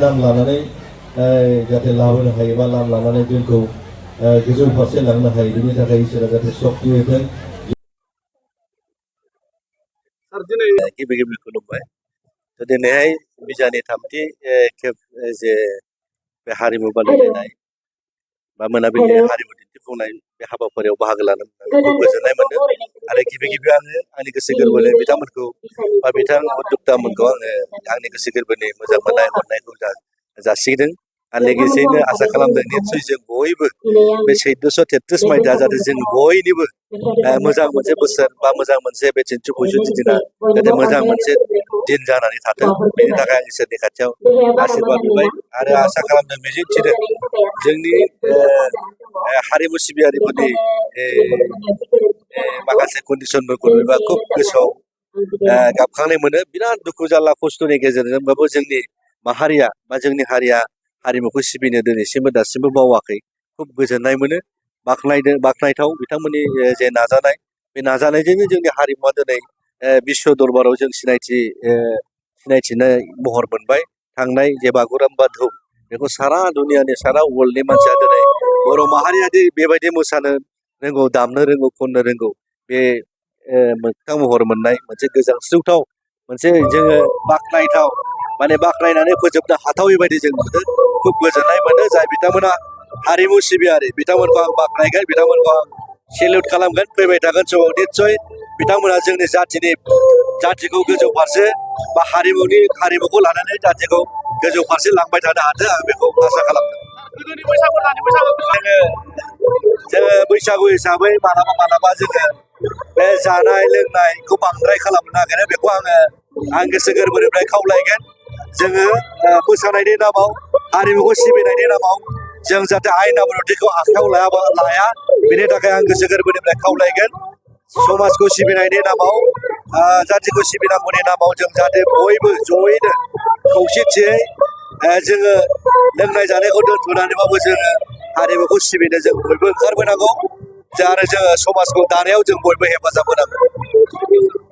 नाम लानानै जाहाथे लाबोनो हायो बा नाम लानानै जोंखौ गोजौ फारसे लांनो हायो बिनि थाखाय इसोरा जाहाथे सक्ति होथों। गिबि गिबि खुलुमबाय। दिनैहाय बिजानि थामथि खेब जे बे हारिमु बादायलायनाय बा मोनाबिलि हारिमु दिन्थिफुंनाय बे हाबाफारियाव बाहागो लानो मोननानै खोब गोजोननाय मोनदों। आरो गिबि गिबि आङो आंनि गोसो गोरबोनि बिथांमोनखौ बा बिथां उद्दक्तामोनखौ आङो आंनि गोसो गोरबोनि मोजां मोननाय हरनायखौ जासिदों। आरो लोगोसेयैनो आसा खालामदों निस्सय जों बयबो बे 1433 मायथाइया जाहाथे जों बयनिबो मोजां मोनसे बोसोर बा मोजां मोनसे बे दिन्थिफुंसुनि दिना जाहाथे मोजां मोनसे दिन जानानै थाथों। बेनि थाखाय आं इसोरनि खाथियाव आशीर्बाद बिबाय आरो आसा खालामदों मिजिंथिदों जोंनि हारिमु सिबियारिफोरनि माखासे कन्डिसनफोरखौ नुयोबा खुब गोसोआव गाबखांनाय मोनो। बिराद दुखु जारला खस्थ'नि गेजेरजोंबाबो जोंनि माहारिया बा जोंनि हारिया हारिमुखौ सिबिनो दिनैसिमबो दासिमबो बावाखै। खुब गोजोननाय मोनो। बाख्नायथाव बिथांमोननि जे नाजानाय बे नाजानायजोंनो जोंनि हारिमुवा दिनै बिश्व दरबाराव जों सिनायथिनाय महर मोनबाय। थांनाय जे बागुरुम्बा दोहौ बेखौ सारा दुनियानि सारा वर्ल्डनि मानसिया दिनै बर' माहारिया बेबायदि मोसानो रोंगौ, दामनो रोंगौ, खननो रोंगौ, बे मोगथां महर मोननाय मोनसे गोजांस्रिवथाव मोनसे जोङो बाख्नायथाव माने बाख्नायनानै फोजोबनो हाथावै बायदि जों नुदों। खुब गोजोननाय मोनो। जाय बिथांमोना हारिमु सिबियारि बिथांमोनखौ आं बाख्नायगोन, बिथांमोनखौ आं सेलिउट खालामगोन। फैबाय थागोन समाव निस्सय बिथांमोना जोंनि जाथिखौ गोजौ फारसे बा हारिमुखौ लानानै जाथिखौ गोजौ फारसे लांबाय थानो हाथों आं बेखौ आसा खालामदों। जोङो बैसागु हिसाबै मालाबा जोङो बे जानाय लोंनायखौ बांद्राय खालामनो नागिरो। बेखौ आं गोसो गोरबोनिफ्राय खावलायगोन। जोङो मोसानायनि नामाव हारिमुखौ सिबिनायनि नामाव जों जाहाथे आयेन आब्रुथिखौ आखायाव लाया बेनि थाखाय आं गोसो गोरबोनिफ्राय खावलायगोन। समाजखौ सिबिनायनि नामाव जाथिखौ सिबिनांगौनि नामाव जों जाहाथे बयबो जयैनो खौसेथियै जोङो लोंनाय जानायखौ दोनथ'नानैबाबो जोङो हारिमुखौ सिबिनो जों बयबो ओंखारबोनांगौ। आरो जोङो समाजखौ दानायाव जों बयबो हेफाजाब होनांगौ।